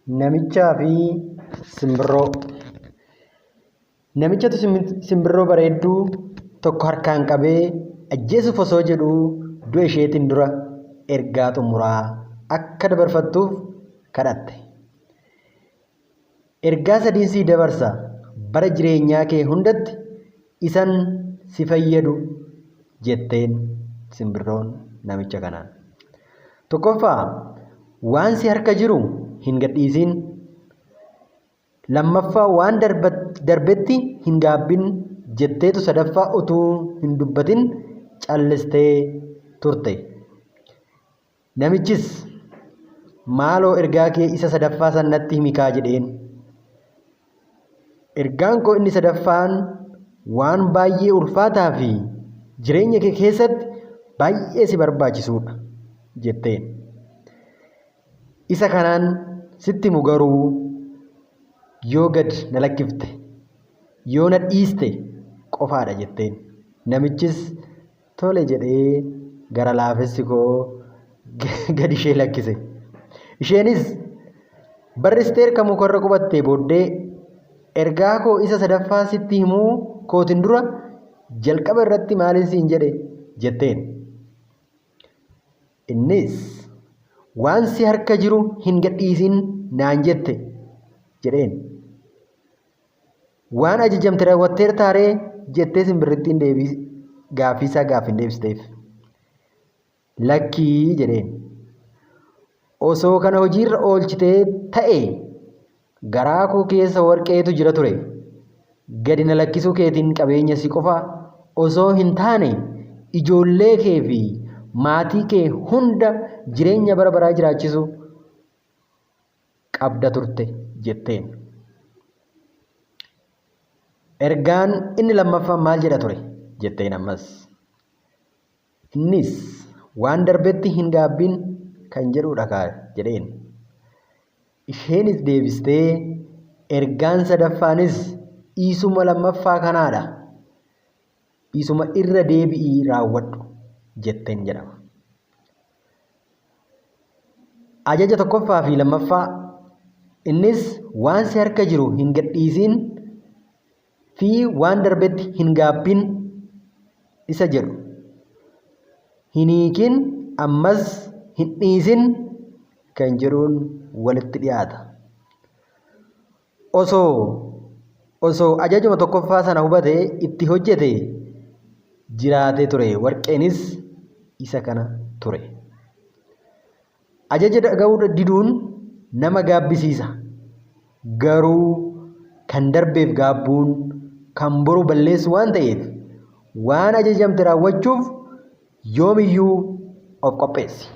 Namichaa fi simbirroo. Namichatu simbirroo bareedduu tokko harkaan qabee ajjeesuuf osoo jedhuu du'a isheetiin dura ergaa xumuraa akka dabarfattuuf kadhatte. Ergaa sadiin sii dabarsa bara jireenyaa kee hundatti isan si fayyadu jetteen simbirroon namicha kanaan. Tokkoffaa waan si harka jiru hin gadhiisin. Lammaffaa waan darbetti hin gaabbin jetteetu sadaffaa utuu hin dubbatin callistee turte. Namichis, Maaloo ergaa kee isa sadaffaa san natti himikaa jedheen. Ergaan koo inni sadaffaan waan baay'ee ulfaataa fi jireenya kee keessatti baay'ee si barbaachisuudha jetteen. Isa kanaan sitti himu garuu yoo gad na lakkifte, yoo na dhiiste qofaadha jetteen. Namichis Tole jedhee gara laafessi koo gad ishee lakkise. Isheenis barristee erga mukarra qubattee booddee ergaa koo isa sadaffaa sitti himuu kootin dura jalqaba irratti maalin siin jedhe jetteen. Innis waan si harka jiru hin gadhiisin naan jette jedheen. Waan ajajamte raawwatteertaaree? jettee simbirrittiin deebii gaaffii isaa gaaffiin deebisteef. Lakkii jedheen. Osoo kana hojiirra oolchitee ta'e garaa koo keessa warqeetu jira ture. Gadi na lakkisuu keetiin qabeenya si qofa osoo hin taane ijoollee kee fi maatii kee hunda jireenya bara baraa jiraachisu qabda turte jetteen. Ergaan inni lammaffaan maal jedha ture jetteen ammas. Innis waan darbetti hin gaabbin kan jedhudha kaa jedheen. Isheenis deebistee ergaan sadaffaanis isuma lammaffaa kanaadha. Isuma irra deebi'ii raawwadhu jetteen jedhama. Ajaja tokkoffaa fi lammaffaa innis waan si harka jiru hin gadhiisiin fi waan darbetti hin gaabbin isa jedhu. Hin hiikin ammas hin dhiisin kan jedhuun walitti dhiyaata. Osoo osoo ajajuma tokkoffaa sana hubatee itti hojjete jiraatee ture warqeenis isa kana ture. Ajaja dhaga'uu diduun nama gaabbisiisa. Garuu kan darbeef gaabbuun kan boru balleessu waan ta'eef waan ajajamte raawwachuuf yoomiyyuu of qopheessi.